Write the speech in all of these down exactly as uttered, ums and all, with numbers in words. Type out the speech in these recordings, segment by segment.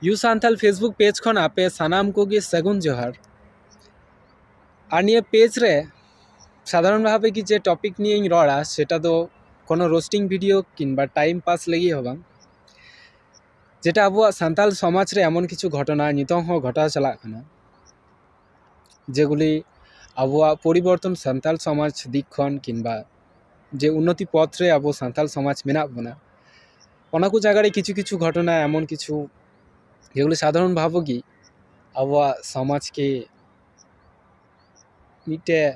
U Santal Facebook page ᱠᱷᱚᱱ ᱟᱯᱮ ᱥᱟᱱᱟᱢ ᱠᱚᱜᱮ ᱥᱟᱹᱜᱩᱱ ᱡᱚᱦᱟᱨ᱾ ᱟᱨ ᱱᱤᱭᱟᱹ ᱯᱮᱡᱽ ᱨᱮ ᱥᱟᱫᱷᱟᱨᱚᱱ ᱵᱷᱟᱵᱮ ᱜᱮ ᱡᱮ ᱴᱚᱯᱤᱠ ᱱᱤᱭᱮᱧ ᱨᱚᱲᱟ, ᱥᱮᱴᱟ ᱫᱚ ᱠᱳᱱᱳ ᱨᱳᱥᱴᱤᱝ ᱵᱷᱤᱰᱤᱭᱳ ᱠᱤᱝᱵᱟ ᱴᱟᱭᱤᱢ ᱯᱟᱥ ᱞᱟᱹᱜᱤᱫ ᱦᱚᱸ ᱵᱟᱝ, ᱡᱮᱴᱟ ᱟᱵᱚᱣᱟᱜ ᱥᱟᱱᱛᱟᱞ ᱥᱚᱢᱟᱡᱽ ᱨᱮ ᱮᱢᱚᱱ ᱠᱤᱪᱷᱩ ᱜᱷᱚᱴᱚᱱᱟ ᱱᱤᱛᱚᱝ ᱦᱚᱸ ᱜᱷᱚᱴᱟᱣ ᱪᱟᱞᱟᱜ ᱠᱟᱱᱟ, ᱡᱮᱜᱩᱞᱤ ᱟᱵᱚᱣᱟᱜ ᱯᱚᱨᱤᱵᱚᱨᱛᱚᱱ ᱥᱟᱱᱛᱟᱞ ᱥᱚᱢᱟᱡᱽ ᱫᱤᱠ ᱠᱷᱚᱱ ᱠᱤᱝᱵᱟ ᱡᱮ ᱩᱱᱱᱚᱛᱤ ᱯᱚᱛᱷ ᱨᱮ ᱟᱵᱚ ᱥᱟᱱᱛᱟᱞ ᱥᱚᱢᱟᱡᱽ ᱢᱮᱱᱟᱜ ᱵᱚᱱᱟ, ᱚᱱᱟ ᱠᱚ ᱡᱟᱭᱜᱟ ᱨᱮ ᱠᱤᱪᱷᱩ ᱠᱤᱪᱷᱩ ᱜᱷᱚᱴᱚᱱᱟ ᱮᱢᱚᱱ ᱠᱤᱪᱷᱩ ᱡᱮᱜᱩᱞᱤ ᱥᱟᱫᱷᱟᱨᱚᱱ ᱵᱷᱟᱵᱮ ᱜᱮ ᱟᱵᱚᱣᱟᱜ ᱥᱚᱢᱟᱡᱽ ᱠᱮ ᱢᱤᱫᱴᱮᱡ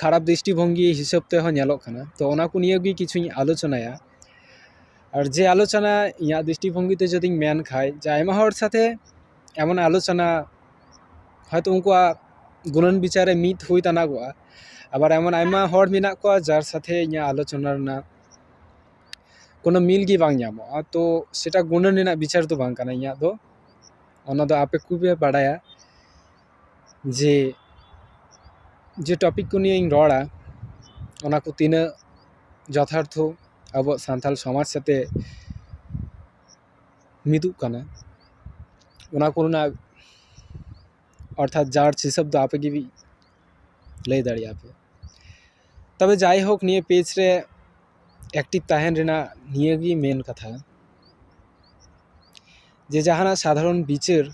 ᱠᱷᱟᱨᱟᱯ ᱫᱨᱤᱥᱴᱤᱵᱷᱚᱝᱜᱤ ᱦᱤᱥᱟᱹᱵ ᱛᱮᱦᱚᱸ ᱧᱮᱞᱚᱜ ᱠᱟᱱᱟ᱾ ᱛᱚ ᱚᱱᱟ ᱠᱚ ᱱᱤᱭᱟᱹ ᱜᱮ ᱠᱤᱪᱷᱩᱧ ᱟᱞᱳᱪᱚᱱᱟᱭᱟ᱾ ᱟᱨ ᱡᱮ ᱟᱞᱳᱪᱚᱱᱟ ᱤᱧᱟᱹᱜ ᱫᱨᱤᱥᱴᱤᱵᱷᱚᱝᱜᱤ ᱛᱮ ᱡᱩᱫᱤᱧ ᱢᱮᱱ ᱠᱷᱟᱡ, ᱡᱮ ᱟᱭᱢᱟ ᱦᱚᱲ ᱥᱟᱛᱮ ᱮᱢᱚᱱ ᱟᱞᱳᱪᱚᱱᱟ ᱦᱚᱭᱛᱳ ᱩᱱᱠᱩᱣᱟᱜ ᱜᱩᱱᱟᱹᱱ ᱵᱤᱪᱟᱨ ᱨᱮ ᱢᱤᱫ ᱦᱩᱭ ᱛᱟᱱᱟᱜᱚᱜᱼᱟ, ᱟᱵᱟᱨ ᱮᱢᱚᱱ ᱟᱭᱢᱟ ᱦᱚᱲ ᱢᱮᱱᱟᱜ ᱠᱚᱣᱟ ᱡᱟᱨ ᱥᱟᱛᱷᱮ ᱤᱧᱟᱹᱜ ᱟᱞᱳᱪᱚᱱᱟ ᱨᱮᱱᱟᱜ ᱠᱳᱱᱳ ᱢᱤᱞ ᱜᱮ ᱵᱟᱝ ᱧᱟᱢᱚᱜᱼᱟ᱾ ᱛᱚ ᱥᱮᱴᱟ ᱜᱩᱱᱟᱹᱱ ᱨᱮᱱᱟᱜ ᱵᱤᱪᱟᱨ ᱫᱚ ᱵᱟᱝ ᱠᱟᱱᱟ ᱤᱧᱟᱹᱜ ᱫᱚ, ᱚᱱᱟ ᱫᱚ ᱟᱯᱮ ᱠᱚᱜᱮ ᱵᱟᱰᱟᱭᱟ ᱡᱮ ᱡᱮ ᱴᱚᱯᱤᱠ ᱠᱚ ᱱᱤᱭᱮᱧ ᱨᱚᱲᱟ, ᱚᱱᱟ ᱠᱚ ᱛᱤᱱᱟᱹᱜ ᱡᱚᱛᱷᱟᱨᱛᱷᱚ ᱟᱵᱚᱣᱟᱜ ᱥᱟᱱᱛᱟᱲ ᱥᱚᱢᱟᱡᱽ ᱥᱟᱛᱮ ᱢᱤᱫᱚᱜ ᱠᱟᱱᱟ, ᱚᱱᱟ ᱠᱚᱨᱮᱱᱟᱜ ᱚᱨᱛᱷᱟᱛ ᱡᱟᱡᱽ ᱦᱤᱥᱟᱹᱵ ᱫᱚ ᱟᱯᱮ ᱜᱮ ᱞᱟᱹᱭ ᱫᱟᱲᱮᱭᱟᱜᱼᱟ ᱯᱮ᱾ ᱛᱚᱵᱮ ᱡᱟᱭᱦᱳᱠ, ᱱᱤᱭᱟᱹ ᱯᱮᱡᱽ ᱨᱮ ᱮᱠᱴᱤᱵᱷ ᱛᱟᱦᱮᱱ ᱨᱮᱱᱟᱜ ᱱᱤᱭᱟᱹ ᱜᱮ ᱢᱮᱱ ᱠᱟᱛᱷᱟ, ᱡᱮ ᱡᱟᱦᱟᱱᱟᱜ ᱥᱟᱫᱷᱟᱨᱚᱱ ᱵᱤᱪᱟᱹᱨ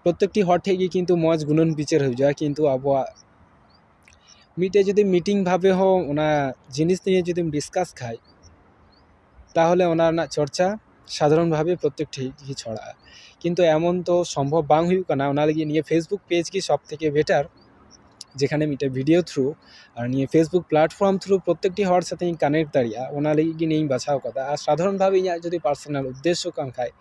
ᱯᱨᱚᱛᱮᱠᱴᱤ ᱦᱚᱲ ᱴᱷᱮᱡ ᱜᱮ ᱠᱤᱱᱛᱩ ᱢᱚᱡᱽ ᱜᱩᱱᱟᱹᱱ ᱵᱤᱪᱟᱹᱨ ᱦᱤᱡᱩᱜᱼᱟ, ᱠᱤᱱᱛᱩ ᱟᱵᱚᱣᱟᱜ ᱢᱤᱫᱴᱮᱡ ᱡᱩᱫᱤ ᱢᱤᱴᱤᱝ ᱵᱷᱟᱵᱮ ᱦᱚᱸ ᱚᱱᱟ ᱡᱤᱱᱤᱥ ᱱᱤᱭᱮ ᱡᱩᱫᱤᱢ ᱰᱤᱥᱠᱟᱥ ᱠᱷᱟᱡ, ᱛᱟᱦᱚᱞᱮ ᱚᱱᱟ ᱨᱮᱱᱟᱜ ᱪᱚᱨᱪᱟ ᱥᱟᱫᱷᱟᱨᱚᱱ ᱵᱷᱟᱵᱮ ᱯᱨᱚᱛᱮᱠ ᱴᱷᱮᱡ ᱜᱮ ᱪᱷᱚᱲᱟᱜᱼᱟ᱾ ᱠᱤᱱᱛᱩ ᱮᱢᱚᱱ ᱛᱚ ᱥᱚᱢᱵᱷᱚᱵ ᱵᱟᱝ ᱦᱩᱭᱩᱜ ᱠᱟᱱᱟ᱾ ᱚᱱᱟ ᱞᱟᱹᱜᱤᱫ ᱱᱤᱭᱟᱹ Facebook ᱯᱮᱡᱽ ᱜᱮ ᱥᱚᱵ ᱛᱷᱮᱠᱮ ᱵᱮᱴᱟᱨ, ᱡᱮᱠᱷᱟᱱᱮ ᱢᱤᱫᱴᱮᱡ ᱵᱷᱤᱰᱤᱭᱳ ᱛᱷᱨᱩ ᱟᱨ ᱱᱤᱭᱟᱹ Facebook ᱯᱞᱟᱴᱯᱷᱚᱨᱢ ᱛᱷᱨᱩ ᱯᱨᱚᱛᱮᱠᱴᱤ ᱦᱚᱲ ᱥᱟᱛᱮᱧ ᱠᱟᱱᱮᱠᱴ ᱫᱟᱲᱮᱭᱟᱜᱼᱟ, ᱚᱱᱟ ᱞᱟᱹᱜᱤᱫ ᱜᱮ ᱱᱤᱭᱟᱹᱧ ᱵᱟᱪᱷᱟᱣ ᱠᱟᱫᱟ᱾ ᱟᱨ ᱥᱟᱫᱷᱟᱨᱚᱱ ᱵᱷᱟᱵᱮ ᱤᱧᱟᱹᱜ ᱡᱩᱫᱤ ᱯᱟᱨᱥᱚᱱᱟᱞ ᱩᱫᱽᱫᱮᱥᱥᱚ ᱠᱟᱱ ᱠᱷᱟᱡ,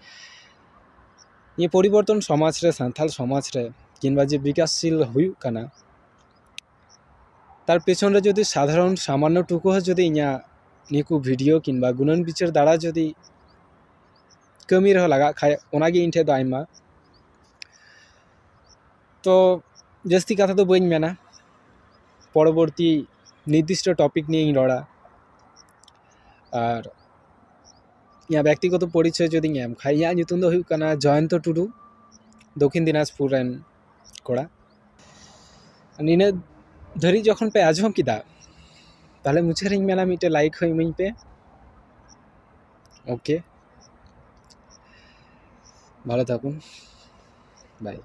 ᱱᱤᱭᱟᱹ ᱯᱚᱨᱤᱵᱚᱨᱛᱚᱱ ᱥᱚᱢᱟᱡᱽ ᱨᱮ, ᱥᱟᱱᱛᱟᱲ ᱥᱚᱢᱟᱡᱽ ᱨᱮ ᱠᱤᱝᱵᱟ ᱡᱮ ᱵᱤᱠᱟᱥᱥᱤᱞ ᱦᱩᱭᱩᱜ ᱠᱟᱱᱟ, ᱛᱟᱨ ᱯᱮᱪᱷᱚᱱ ᱨᱮ ᱡᱩᱫᱤ ᱥᱟᱫᱷᱟᱨᱚᱱ ᱥᱟᱢᱟᱱᱱᱚ ᱴᱩᱠᱩ ᱦᱚᱸ ᱡᱩᱫᱤ ᱤᱧᱟᱹᱜ ᱱᱤᱭᱟᱹ ᱠᱚ ᱵᱷᱤᱰᱤᱭᱳ ᱠᱤᱝᱵᱟ ᱜᱩᱱᱟᱹᱱ ᱵᱤᱪᱟᱹᱨ ᱫᱟᱨᱟ ᱡᱩᱫᱤ ᱠᱟᱹᱢᱤ ᱨᱮᱦᱚᱸ ᱞᱟᱜᱟᱜ ᱠᱷᱟᱡ, ᱚᱱᱟᱜᱮ ᱤᱧ ᱴᱷᱮᱡ ᱫᱚ ᱟᱭᱢᱟ᱾ ᱛᱚ ᱡᱟᱹᱥᱛᱤ ᱠᱟᱛᱷᱟ ᱫᱚ ᱵᱟᱹᱧ ᱢᱮᱱᱟ, ᱯᱚᱨᱚᱵᱚᱨᱛᱤ ᱱᱤᱨᱫᱤᱥᱴᱚ ᱴᱚᱯᱤᱠ ᱱᱤᱭᱮᱧ ᱨᱚᱲᱟ᱾ ᱟᱨ ᱤᱧᱟᱹᱜ ᱵᱮᱠᱛᱤᱜᱚᱛᱚ ᱯᱚᱨᱤᱪᱚᱭ ᱡᱩᱫᱤᱧ ᱮᱢ ᱠᱷᱟᱡ, ᱤᱧᱟᱹᱜ ᱧᱩᱛᱩᱢ ᱫᱚ ᱦᱩᱭᱩᱜ ᱠᱟᱱᱟ ᱡᱚᱭᱚᱱᱛᱚ ᱴᱩᱰᱩ, ᱫᱚᱠᱷᱤᱱ ᱫᱤᱱᱟᱡᱽᱯᱩᱨ ᱨᱮᱱ ᱠᱚᱲᱟ᱾ ᱱᱤᱱᱟᱹᱜ ᱫᱷᱟᱹᱨᱤᱡ ᱡᱚᱠᱷᱚᱱ ᱯᱮ ᱟᱸᱡᱚᱢ ᱠᱮᱫᱟ, ᱛᱟᱦᱚᱞᱮ ᱢᱩᱪᱟᱹᱫ ᱨᱤᱧ ᱢᱮᱱᱟ, ᱢᱤᱫᱴᱮᱱ ᱞᱟᱭᱤᱠ ᱦᱚᱸ ᱤᱢᱟᱹᱧ ᱯᱮ᱾ ᱳᱠᱮ, ᱵᱷᱟᱞᱚ ᱛᱟᱵᱚᱱ, ᱵᱟᱭ᱾